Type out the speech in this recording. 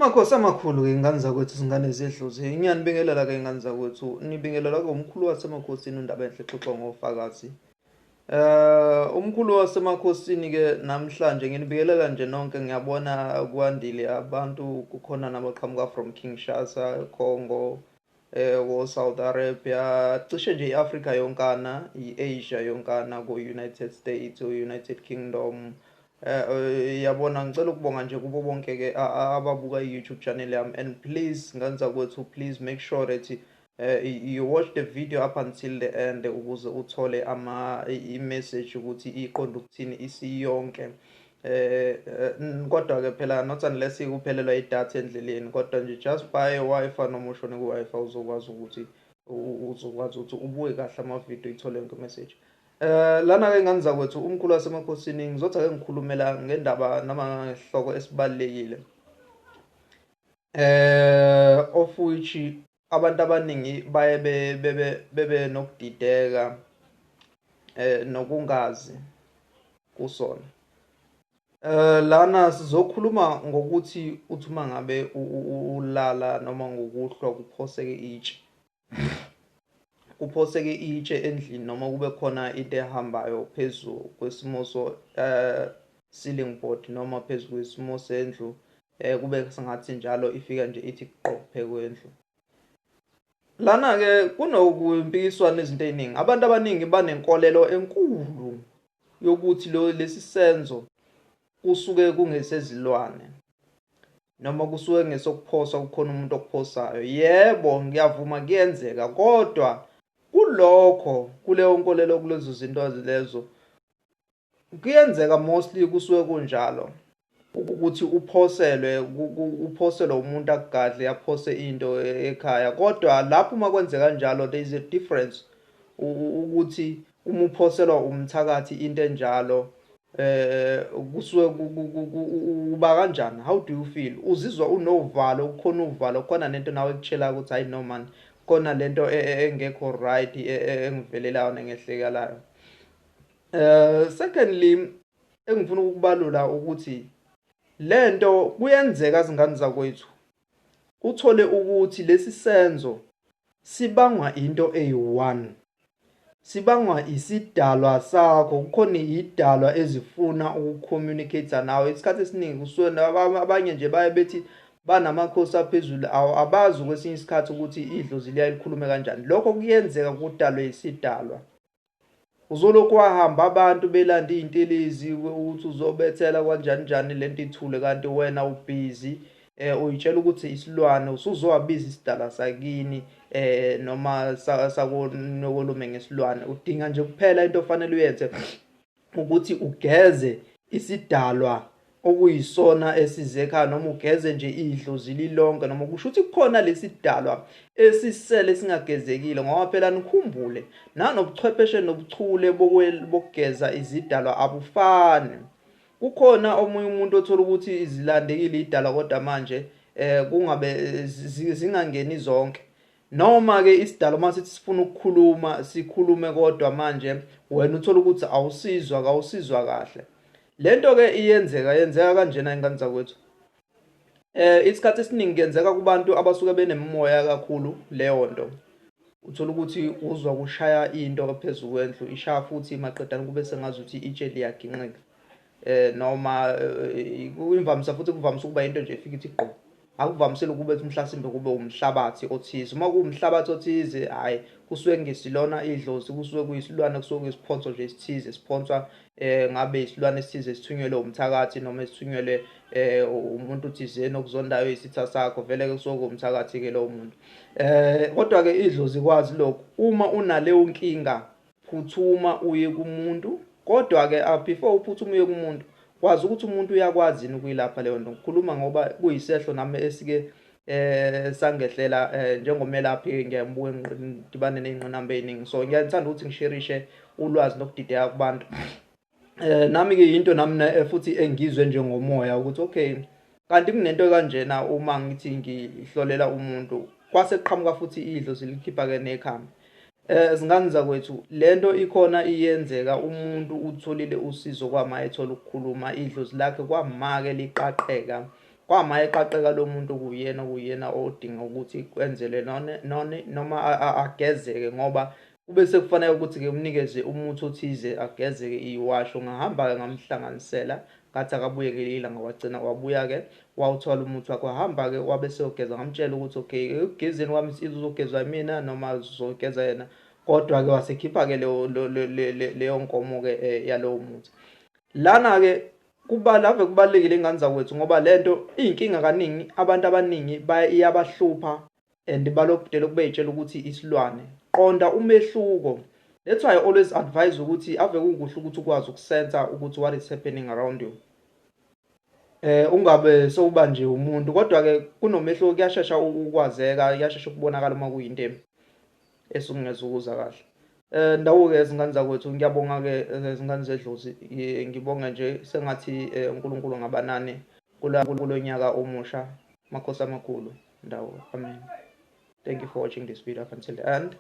Makhosi amakhulu-ke ingane zakwethu, izingane zedlozi. Ngiyanibingelela-ke ingane zakwethu. Nibingelela-ke umkhulu wasemakhosini uNdabenhle Xoxa ngofakazi. Umkhulu wasemakhosini-ke namhlanje nginibingelela nje nonke, ngiyabona kwandile abantu, kukhona nabaqhamuka from Kinshasa, Congo, ko-South Arabia, cishe nje i-Afrika yonkana, i-Asia yonkana, ko-United States, o-United Kingdom. Yabona, ngicela ukubonga nje kubo bonke ke ababuka i-YouTube channel yami, and please ngane zakwethu, please make sure that you watch the video up until the end ukuze uthole ama i-message ukuthi iqonda ukuthini isiyonke. Kodwa ke phela not unless ikuphelelwa idatha endleleni, kodwa nje just buy Wi-Fi noma ushone ku-Wi-Fi, uzokwazi ukuthi ubuke kahle ama-video, ithole yonke message. Lana ke ngane zakwethu, umkhulu wasemakhosini ngizothi ake ngikhulumela ngendaba noma ngesihloko esibalekile, of which abantu abaningi baye bebe nokudideka nokungazi kusona. Lana sizokhuluma ngokuthi uthi uma ngabe ulala noma ngokuhlwa kuphoseke itshe, kuphoseke itshe endlini noma kube khona into ehambayo phezu kwesimo so ceiling board noma phezu kwesimo sendlu, kube sengathi njalo ifika nje ithi qo phezu kwendlu. Lana ke kunokumpikiswano izinto eziningi. Abantu abaningi banenkolelo enkulu yokuthi lo lesi senzo kusuke kungesezilwane noma kusuke ngesokuphoswa, kukhona umuntu okuphosayo. Yebo, ngiyavuma, kuyenzeka, kodwa kulokho, kuleyo nkolelo, kulezo zinto lezo, kuyenzeka mostly kusuke kunjalo ukuthi uphoselwe, uphoselwe umuntu, akugadle aphose into ekhaya. Kodwa lapho uma kwenzeka kanjalo, there is a difference ukuthi uma uphoselwa umthakathi into enjalo, kusuke uba kanjani? How do you feel? Uzizwa unovalo, kukhona uvalo, khona nento nawe ekutshela ukuthi hayi no man, khona lento engekho right engivelelayo nengehlekalayo. Secondly, engifuna ukubalula ukuthi lento kuyenzeka zingane zakwethu, uthole ukuthi lesi senzo sibangwa into eyi-one, sibangwa isidalwa sakho. Kukhona idalwa ezifuna ukucommunicate nawe. Isikhathi esiningi kusuke abanye nje baye bethi banamakhosi aphezulu, abazi kwesinye isikhathi ukuthi idlozi liyaye likhulume kanjani. Lokho kuyenzeka kudalwe isidalwa. Uzolokhu wahamba abantu belanda iy'ntelezi ukuthi uzobethela kanjani njani, lento ithule, kanti wena ubhizi uyitshela ukuthi isilwane, usuzowabiza isidalwa sakini noma sakonokolume ngesilwane. Udinga nje kuphela, into ofanele uyenze ukuthi ugeze isidalwa okuyisona esize ekhaya, noma ugeze nje idlozi lilonke, noma kusho ukuthi kukhona lesidalwa esisele singagezekile. Ngoba phela nikhumbule, nanobuchwepheshe nobuchule bokugeza izidalwa abufani. Kukhona omunye umuntu othola ukuthi izilandekile idalwa, kodwa manje kungabe zingangeni zonke, noma ke isidalwa uma sithi sifuna ukukhuluma sikhulume, kodwa manje wena uthola ukuthi awusizwa, kawusizwa kahle. Lento ke iyenzeka, yenzeka kanjena ingane zakwethu. Isikhathi esiningi kuyenzeka kubantu abasuke benemimoya kakhulu leyo nto. Uthola ukuthi uzwa kushaya into phezulu kwendlu, ishaya futhi maqedane kube sengazuthi itshe liyaginqika, noma imvamisa futhi kuvamise ukuba into nje efika ithi gqo. Akuvamisile ukube mhlasimbe kube umhlabathi othize. Uma kuwumhlabathi othize, hhayi, kusuke kungesilona idlozi, kusuke kuyisilwane, kusuke kuyisiphonso nje esithize siphonswa, ngabe isilwane esithize esithunyelwe umthakathi noma esithunyelwe umuntu thizeni okuzondayo, isitha sakho. Vele-ke kusuke kuwumthakathi-ke lowo muntu. Kodwa-ke idlozi kwazi lokhu. Uma unaleyo nkinga, phuthuma uye kumuntu. Kodwa-ke before uphuthume uye kumuntu, kwazi ukuthi umuntu uyakwazi yini ukuyilapha leyo nto. Ngikhuluma ngoba kuyisehlo nami esike sangehlela njengomelaphi. Ngiyabuke ngidibane ney'ngqinamba ey'ningi, so ngiyathanda ukuthi ngisherishe ulwazi nokudideka kubantu. Nami-ke into nami futhi engizwe njengomoya ukuthi okay, kanti kunento kanjena. Uma ngithi ngihlolela umuntu, kwase kuqhamuka futhi idlozi likhipha-ke nekhambi. Zingane zakwethu, lento ikhona, iyenzeka. Umuntu utholile usizo kwama ethola ukukhuluma idlozi lakhe, kwama-ke liqaqeka. Kwama eqaqeka lo muntu kuyena okuyena odinga ukuthi kwenzele none noma agezeke, ngoba kube sekufanele ukuthi-ke umnikeze umuthi othize agezeke iwasho. Ngahamba-ke ngamhlanganisela, ngathi akabuye ngelinye ilanga, wagcina wabuya-ke wawuthola umuthi wakhe, wahamba-ke wabe seyogeza. Ngamtshela ukuthi okay, ekugezeni kwami izogezwa yimina noma uzogeza yena, kodwa-ke wasekhipha-ke leyo nkomo-ke yalowo muthi. Lana-ke ave kubalulekile ingane zakwethu, ngoba lento iyinkinga kaningi, abantu abaningi iyabahlupha and balokhu bey'tshela ukuthi isilwane. Qonda umehluko. That's why I always advise ukuthi ave kukuhle ukuthi ukwazi ukusensa ukuthi what is happening around you. Ungabe sewuba nje umuntu, kodwa-ke kunomehluko, kuyashesha ukwazeka, kuyashesha ukubonakala uma kuyinto embi esungezukuza kahle. Ndawo-ke zingane zakwethu, ngiyabonga-ke zingane zedlozi, ngibonge nje sengathi uNkulunkulu ngabanani kulo nyaka omusha, makhosi amakhulu. Ndawo, amen. Thank you for watching this video up until the end.